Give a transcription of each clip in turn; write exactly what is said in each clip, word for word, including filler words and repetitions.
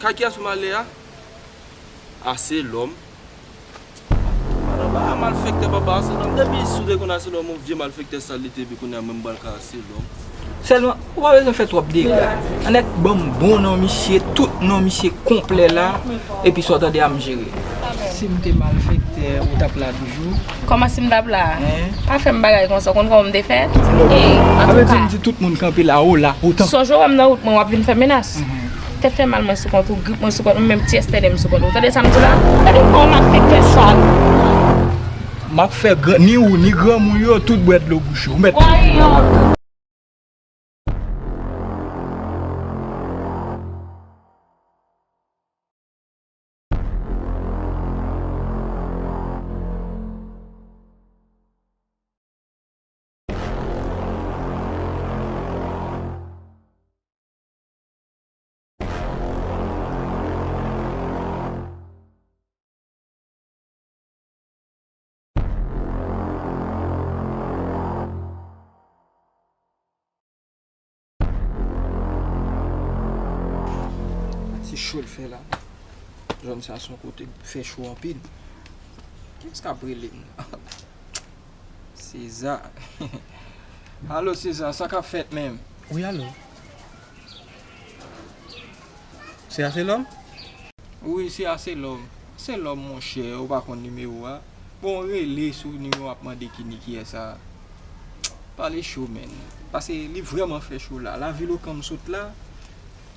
Kay kiyès ou m ale a? Aselòm. Papa, malfektè papa Aselòm. Depi si w te konn Aselòm, yon vye malfektè sal li te ye, epi kounye a menm pral ka Aselòm. Sèlman, ou pa bezwen fè twòp dega. Anèt ban m bon non misye, tout non misye konplè la, epi sa w tande a m jere. Si m te malfektè, ou t ap la toujou? Kòman si m t ap la? Hein? Pa fè m bagay konsa, ou konn kòman m te fèt? Ey, antouka. Sa vle di m di tout moun kanpe la, ou la, otan. Sonje w wè m nan wout mwen, w ap vin fè menas. Mhm. Tèt fè mal mwen sou kont ou, grip mwen sou kont ou, menm ti S T D m sou kont ou. Tande sa m di la? Gade kòman m ap fè kè sal. M ap fè gran, ni ou, ni granmoun yo, tout bwè dlo bouch yo. Ou mèt. Ti cho l fè la. Zòn sa se yon kote k fè cho anpil. Kiyès k ap rele m la? Seza. Alo, Seza, sa k ap fèt menm? Wi, alo. Se Aselòm? Wi, se Aselòm. Aselòm, monchè, ou pa konn nimewo a? Bon, rele sou nimewo a, ap mande ki ni kiyès sa. Pale cho, menn. Paske li vrèman fè cho la. Lavil Okan m sot la,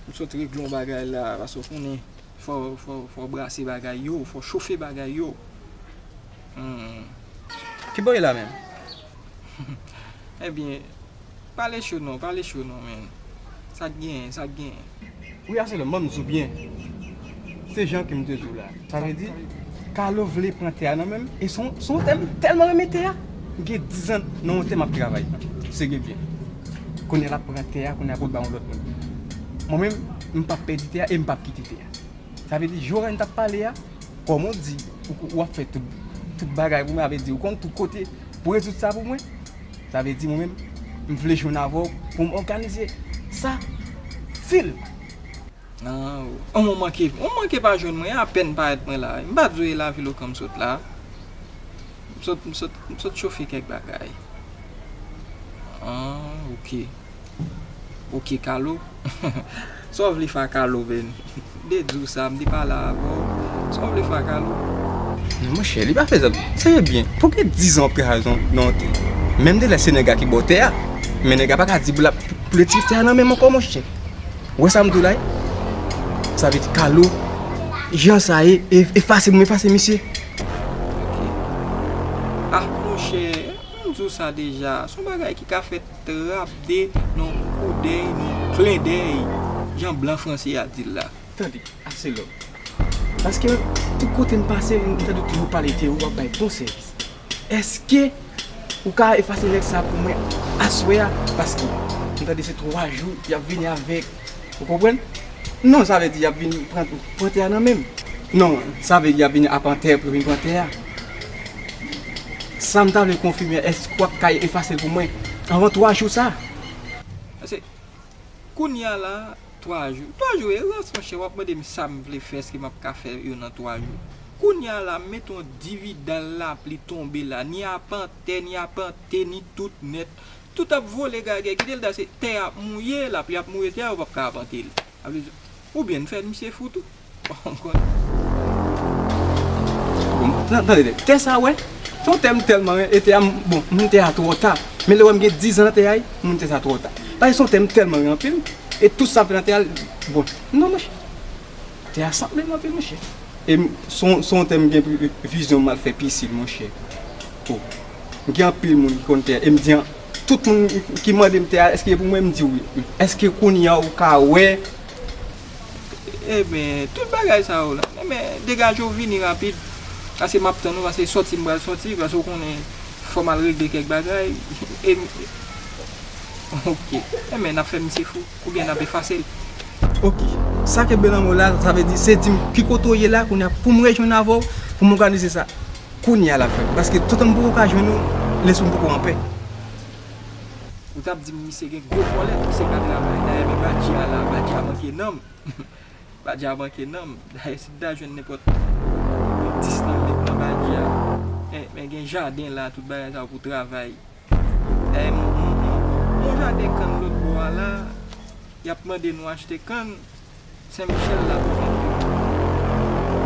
m sot regle yon bagay la, paske w konnen, fò, fò, fò brase bagay yo, fò chofe bagay yo. Hmm. Kibò w ye la menm? Ebyen, pale cho non, pale cho non, menn. Sa k genyen, sa k genyen? Wi, Aselòm, ban m di w byen. Se jan ke m te di w la. Sa vle di, Kalo vle pran tè a nan men m. E se yon, se yon tè m tèlman renmen tè a. M gen dizan nan yon tè m ap travay. Se gen byen. Kounye a l ap pran tè a, kounye a pou l ba yon lòt moun. Mwen menm, m p ap pèdi tè a e m p ap kite tè a. Sa vle di, Joran t ap pale a, kòm ou di, ou, ou ap fè tout, tout bagay pou mwen, sa vle di, ou konn tout kote pou rezoud sa pou mwen. Sa vle di, mwen menm, m vle jwenn avè w pou m òganize sa. Fil. Ah, ou manke, ou manke pa jwenn mwen, apèn parèt mwen la. M pa di w e lavil Okan m sot la. M sot, m sot, m sot chofe kèk bagay. Ah, ok. Ok, Kalo. Sa w vle fè a Kalo, menn? M te di w sa, m te pale avè w. Sa w vle fè a Kalo? Non, monchè, li pa fè zam. Sa e byen. Pou gen dizan w ap travay nan yon tè. Menm de lè se nèg la ki ba w tè a. Men nèg la pa ka di pou l ap retire tè a nan men m ankò, monchè. Ou wè sa m di w la, wi? Sa vle di Kalo, jan sa ye, e, efase pou m efase misye. Ok. Ah, monchè, m di w sa deja. Se yon bagay ki ka fèt trapde nan yon koudèy, nan yon klendèy, jan blan franse a di l la. Tande, Aselòm. Paske tout kote m pase, m tande w toujou pale de ou, w ap bay bon sèvis. Èske ou ka efase nèg sa pou mwen aswè a? Paske m tande se twa jou y ap vini avèk. Ou konprann? Non, sa vle di y ap vin pran, pran tè a nan men m. Non, sa vle di y ap vin apantè pou vin pran tè a. Sa m ta vle konfime, èske w ap ka efase l pou mwen anvan twa jou sa? Pase kounye a la, twa jou. Twa jou e rans, monchè, w ap mande m sa m vle fè, èske m ap ka fè yo nan twa jou? Kounye a la, m mete yon dividal lapli tonbe la, ni apantè, ni apante, ni tout nèt. Tout ap vole gagè, kite l dase, tè a ap mouye, lapli ap mouye tè a, yo p ap ka apante l. Sa vle di, oubyen n fè misye fou tou. Bon, tan-, tande, tè sa, wè, se yon tè m tèlman renmen, e tè a, m, bon, m te a twò ta. Men lè w wè m gen dizan nan tè a, m te sa twò ta. Paske se yon tè m tèlman renmen anpil, e tout sa m fè nan tè a, bon, non, monchè. Tè a sanble m anpil, monchè. E m, se yon, se yon tè m gen vizyon m al fè pisin, monchè. Oh. M gen anpil moun ki konn tè a, e m di, tout moun ki mande m tè a, èske e pou mwen, m di wi. Èske kounye a ou ka wè? Ebyen, tout bagay sa yo la. Ebyen, degaje w vini rapid. Paske m ap tann ou, paske sòti m pral sòti, paske w konnen fò m al regle kèk bagay. E, ok. Ebyen, n ap fè misye fou, oubyen n ap efase l. Ok. Sa kenbe nan men w la, sa vle di, se di m ki kote w ye la, kounye a pou m rejwenn avè w, pou m òganize sa. Kounye a l ap fèt. Paske toutan m poko ka jwenn ou, lespri m poko anpè. Ou t ap di m misye gen gwo kòlèt, misye ka travay. Dayè, men badji a la, badji a manke nanm. Badja manke nanm. Dayè, si m ta jwenn nenpòt yon dis nanm met nan badja, men, men gen jaden la, tout bagay sa yo pou travay. Dayè, m, m, m, m, yon jaden kann lòt bò a la, y ap mande nou achte kann. Sen Michèl la pou fè.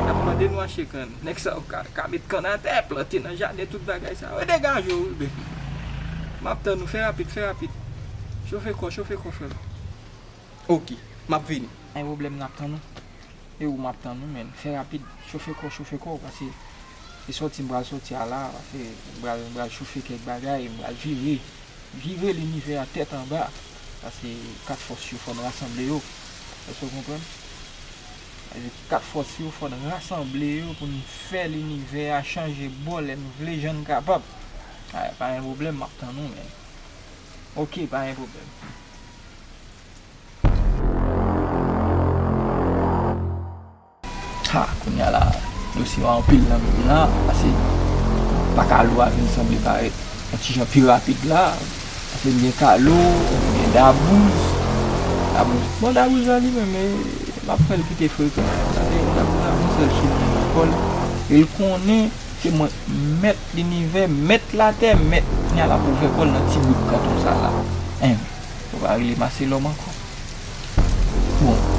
Y ap mande nou achte kann. Nèg sa yo ka, ka met kann atè, plante nan jaden, tout bagay sa yo. E degaje w, wi, baby. M ap tann ou, fè rapid, fè rapid. Chofe kò, chofe kò, frè m. Ok, m ap vini. Pa gen pwoblèm, n ap tann ou. E ou, m ap tann ou, men. Fè rapid, chofe kò, chofe kò, paske e sòti m pral sòti a la, paske m pral, m pral chofe kèk bagay, m pral vire. Vire linivè a tèt anba, paske kat fòs yo fò n rasanble yo. Èske w konprann? Paske kat fòs yo fò n rasanble yo pou n fè linivè a chanje bò lè n vle, jan n kapab. A, pa gen pwoblèm, m ap tann ou, men. Ok, pa gen pwoblèm. Ha, kounye a la, dosye yo anpil nan men m la, pase pa kalo a vin sanble parèt yon ti jan pi rapid la, pase m gen kalo, m gen dabouz, dabouz, bon, dabouz la li menm, e, m ap fè l kite frekan, pase dabouz la yon sèl sou mwen nan kò l, e l konnen se mwen k mèt linivè, mèt latè, mèt, kounye a l ap ouvè kò l nan ti bout kanton sa la, en, yo pa rele m ase lòm ankò. Bon.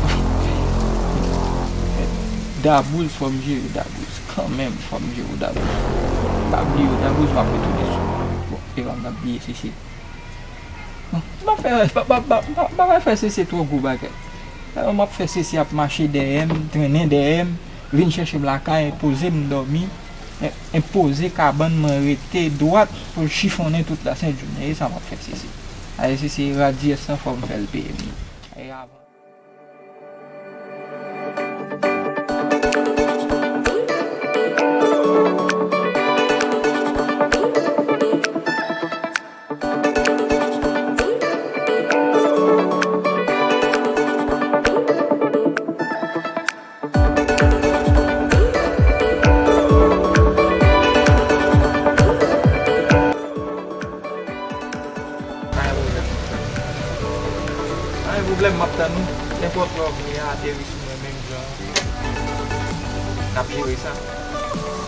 Dabouz, fò m jere dabouz. Kanmenm, fò m jere dabouz. Pa bliye dabouz, m ap retounen sou. Bon, epa m t ap bliye, se, se. Bon, m ap fè, pa, pa, pa, pa, pa, pa fè se, se twò gwo bagay. Alò, m ap fè se, se ap mache dèyè m, trennen dèyè m, vin chèche m lakay, enpoze m dòmi, en, enpoze kabann mwen rete dwat pou l chifonnen tout lasent jounen. E sa m ap fè se, se. Aye, se, se radyès lan, fò m fè l peye m. E avan. Pa gen pwoblèm. Pa gen pwoblèm, m ap tann ou. Nenpòt lè w vle ateri sou mwen menm jan an. N ap jere sa.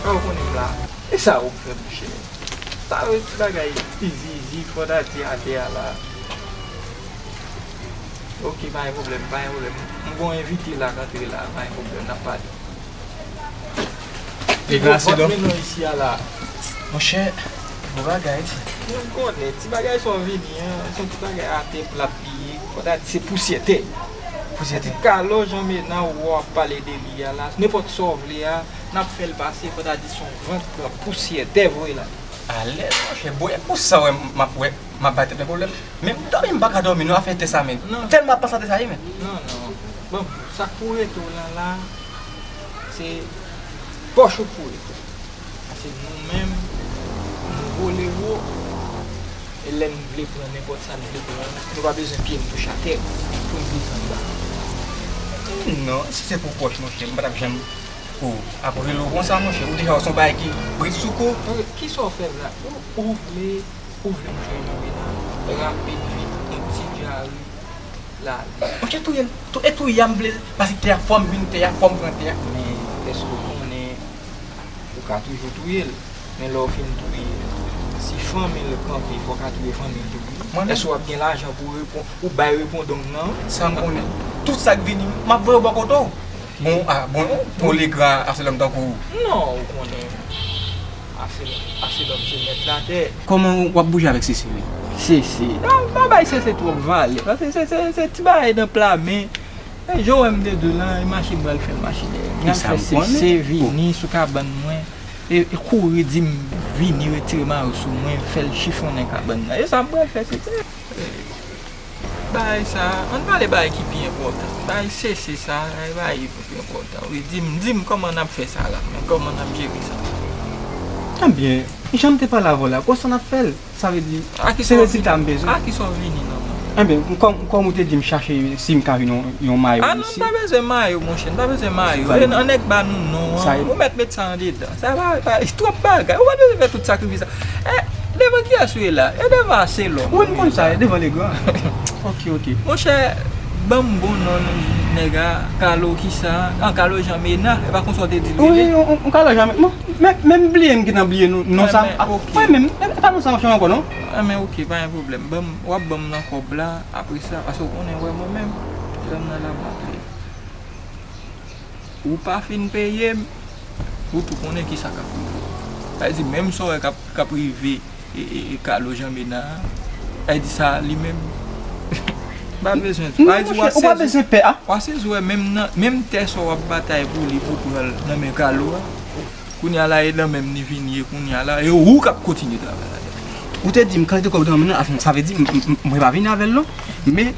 Sa w konnen m la. E sa w ap fè, monchè? Sa yo ti bagay izi, izi, fò w ta di atè a la. Ok, pa gen pwoblèm, pa gen pwoblèm. M gon envite la k antre la, pa gen pwoblèm, n ap pale. Deplase non. Vòt mennen isi a la. Monchè, gwo bagay, ti. Nou konnen, ti bagay sa w vini an, se yon ti bagay atè plat li ye. Fò ta di se pousyè tè. Pousyè tè. Ti kalo jan mennen w ap pale de li a la, nenpòt sa w vle a, n ap fè l pase, fò ta di se yon vant pran pousyè tè vre la. Alèz, monchè, bwè, pou sa w wè m ap wè. M ap bay tèt mwen pwoblèm. Menm dòmi m pa ka dòmi non, afè tè sa menm. Non. Tèlman m ap panse a tè sa ye menm. Non, non. Bon, sa k pou rete w la la, se pòch ou k pou rete. Paske nou menm, nou vole wo, e lè n vle pran nenpòt sa n vle pran, nou pa bezwen pye n touche atè pou n desann ba. Non, si se pou pòch, monchè, m pa t ap janm. O, ap rele w konsa, monchè, ou deja wè se yon bagay ki brit sou kou. Kisa w fè la? Ou, ou vle Ou vle m jwenn ou wi la, rapid vit, yon ti dyare, l ale. Monchè, touye l, tou, e touye a m vle l, paske tè a fò m vin tè a, fò m pran tè a. Men, èske w konnen, ou ka toujou touye l, men lè w fin touye l, si fanmi l kanpe, fò w ka touye fanmi l tou wi. Mwen menm. Èske w ap gen lajan pou w repon-, ou bay repondong nan? Sa m konnen. Tout sa k vini, m ap voye w bò kote w. Bon, a, bon, bon, legra ase lòm tankou w. Non, ou konnen. Ase, ase lòm se mèt latè. Kòman w ap bouje avèk Sese menm? Sese. Nan, pa bay Sese twòp valè. Paske se, se, se ti bagay nan pla men. E jan w wè m de do lan, e mache m pral fè l mache dèyè m. N al fè Sese vini sou kabann mwen. E, e kouri di m vini retire mayo sou mwen, fè l chifonnen kabann nan. E sa m pral fè Sese. Bagay sa, ann pale bagay ki pi enpòtan. Bagay Sese sa, bagay ki pi enpòtan. Wi, di m, di m kòman n ap fè sa la, men kòman n ap jere sa. Ebyen, jan m te pale avè w la, konsa n ap fè l. Sa vle di, se rezilta m bezwen. A kisa w vini nan mwen? Ebyen, kòm, kòm ou te di m chache si m ka vin yon, yon mayo isi. A non, m pa bezwen mayo, monchè, m pa bezwen mayo. E, an nèg ba nou non an, ou mèt met sa andedan. Sa pa, pa, twòp bagay. Ou pa bezwen fè tout sakrifis sa. E, devan kiyès ou ye la? E devan ase lòm. Wi, m konn sa, e devan legra. Ok, ok. Monchè, Ban m bon non nèg a, Kalo kisa? An, Kalo Jan Mena, e pa konsa w te di l rele? Wi, yon, yon Kalo Jan Mena. Men, men m bliye, m gentan bliye non, non sa. Wi, men, e pa non sa m ap chanje ankò non. An, men oke, pa gen pwoblèm. Ban m, w ap ban m nan kòb la, apre sa, paske w konnen, wè mwen menm, lè m nan la m ap li. Ou pa fin peye m, ou tou konnen kisa k ap rive. Sa vle di, menm sa w wè k ap, k ap rive e, e, e Kalo Jan Mena a, sa vle di sa li menm. M pa bezwen di. Sa vle di w a sezi, w a sezi wè menm nan, menm tè sa w ap batay pou li, pou pran l nan men Kalo a. Kounye a la, e nan menm li vin ye kounye a la, e ou k ap kontinye travay ladan. Ou te di m kantite kòb ou te nan men nan, sa vle di m, m, m, mwen pa vini avè l non, men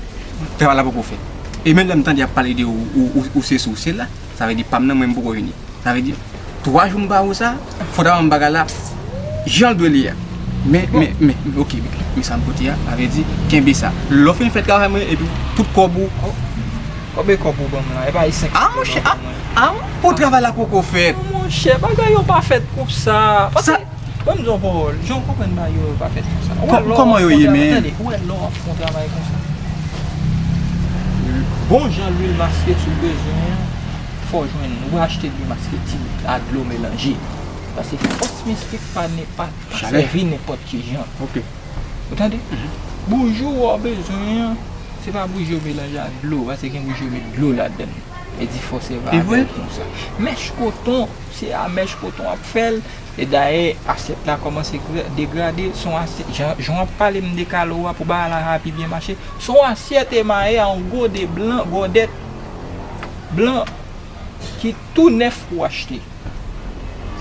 travay la poko fèt. E menm lè m tande y ap pale de ou, ou, ou, ou sesi, ou sela, sa vle di pa m nan mwen m poko vini. Sa vle di, twa jou m pa wè w sa, fò ta ban m bagay la jan l dwe li a. Men, men, men, oke, men sa m pote a, sa vle di, kenbe sa. Lè w fin fè travay mwen, epi tout kòb ou. Konbyen kòb ou ban m la? E pa e senk. A, monchè, a, a, pou travay la poko fèt. Monchè, bagay yo pa fèt konsa. Paske, ban m di w yon pawòl, jan w konprann bagay yo pa fèt konsa. Kòman yo ye menm? Tande, ou wè lè w ap fè yon travay konsa. Bon jan lwil maske ti w bezwen an, fò w jwenn, ou achte lwil maske ti a dlo melanje. Paske fòs mistik pa, pa sèvi nenpòt ki jan. Ou tande? Bouji w bezwen an, se pa bouji yo melanje ak dlo, paske gen bouji yo met dlo ladan l. E di fòse va avè l konsa. Mèch koton, se a mèch koton w ap fè l. E dayè, asyèt la kòmanse degrade. Se yon asyèt, jan, jan w ap pale m de Kalo a pou bagay la ka pi byen mache. Se yon asyèt emaye a yon gode blan, gòdèt blan ki tou nèf pou w achte.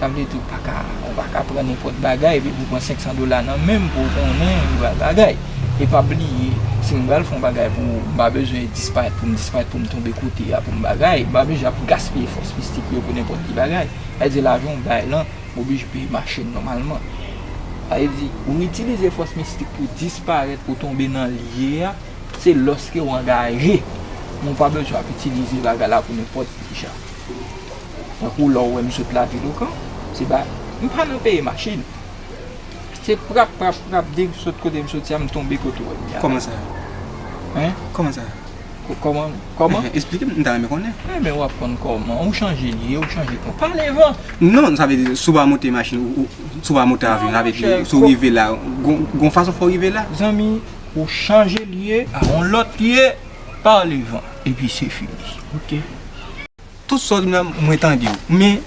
Sa vle di ou pa ka, ou pa ka pran nenpòt bagay epi pou pran senk san dola nan men m pou w konnen yon bagay. E pa bliye, si m pral fè yon bagay pou ou, m pa bezwen disparèt pou m disparèt, pou m tonbe kote a, pou m bagay. M pa bezwen ap gaspiye fòs mistik yo pou nenpòt ki bagay. Sa vle di lajan w bay lan, m oblije peye machin nòmalman. Sa vle di, ou itilize fòs mistik pou disparèt, pou tonbe nan lye a, se lòske w angaje. Men w pa bezwen ap itilize bagay la pou nenpòt ki jan. Tankou lè w wè m sot Lavilokan, se ba, m pa nan peye machin. Se prap, prap, prap, depi m sot kote m soti a, m tonbe kote w wè m ye a. Kòman sa? Hein? Kòman sa? Kòman, kòman? Esplike m, m ta renmen konnen. Enben, w ap konn kòman. Ou chanje lye, ou chanje ton. Pale van. Non, sa vle di, si w pa monte machin, ou, ou, si w pa monte avyon, sa vle di, si w rive la, gon, gon fason fò w rive la. Zanmi, ou chanje lye, a yon lòt lye, pale van. Epi se fini. Ok. Tout sa w di m nan, mwen tande w. Men,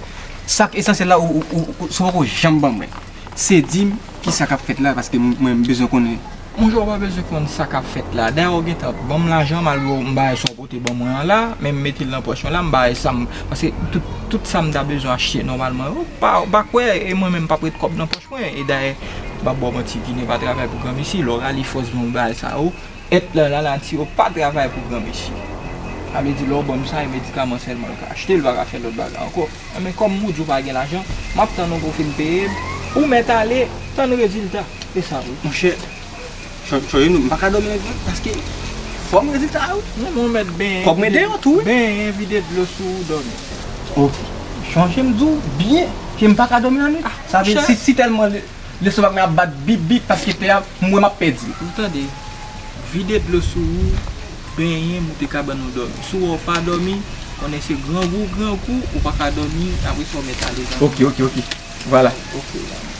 sa k esansyèl la, ou, ou, ou, ou, si w poko janm ban mwen. Se di m, kisa k ap fèt la, paske m, mwen, m bezwen konnen. Monchè, w pa bezwen konn sa k ap fèt la. Dayè, w gentan ban m lajan, malgre w, m bay sa w pote ban mwen an la, men m mete l nan pòch mwen la, m bay sa m, paske tout, tout sa m ta bezwen achte nòmalman yo, w pa, w pa kwè, e mwen menm, m p ap ret kòb nan pòch mwen. E dayè, m p ap ba w manti, Ginen pa travay pou granmesi, lè w rale fòs ban w bagay sa yo, èt lan, lanati yo pa travay pou granmesi. Sa vle di, lè w ban m sa, e medikaman sèlman l ka achte, l pa ka fè lòt bagay ankò. Enben, kòm ou di w pa gen lajan, m ap tann ou pou w fin peye m, ou mèt ale, tann rezilta. E sa wi. Monchè, Cho-, Choyou, m pa ka dòmi non, paske fò m rezilta yo. Non, men w mèt benyen, kòb mwen deyò tou, wi. Benyen, vide dlo sou ou, dòmi. Ok. Chonje m di w byen ke m pa ka dòmi lannwit. Sa vle di, si, si tèlman le, lestomak mwen ap bat bip, bip, paske pè a, m wè m ap pèdi. Ou tande, vide dlo sou ou, benyen, moute kabann ou dòmi. Si w wè w pa dòmi, konnen se grangou, grangou, ou pa ka dòmi, apre sa w mèt ale nan. Ok, ok, ok. Vwala. Ok, la.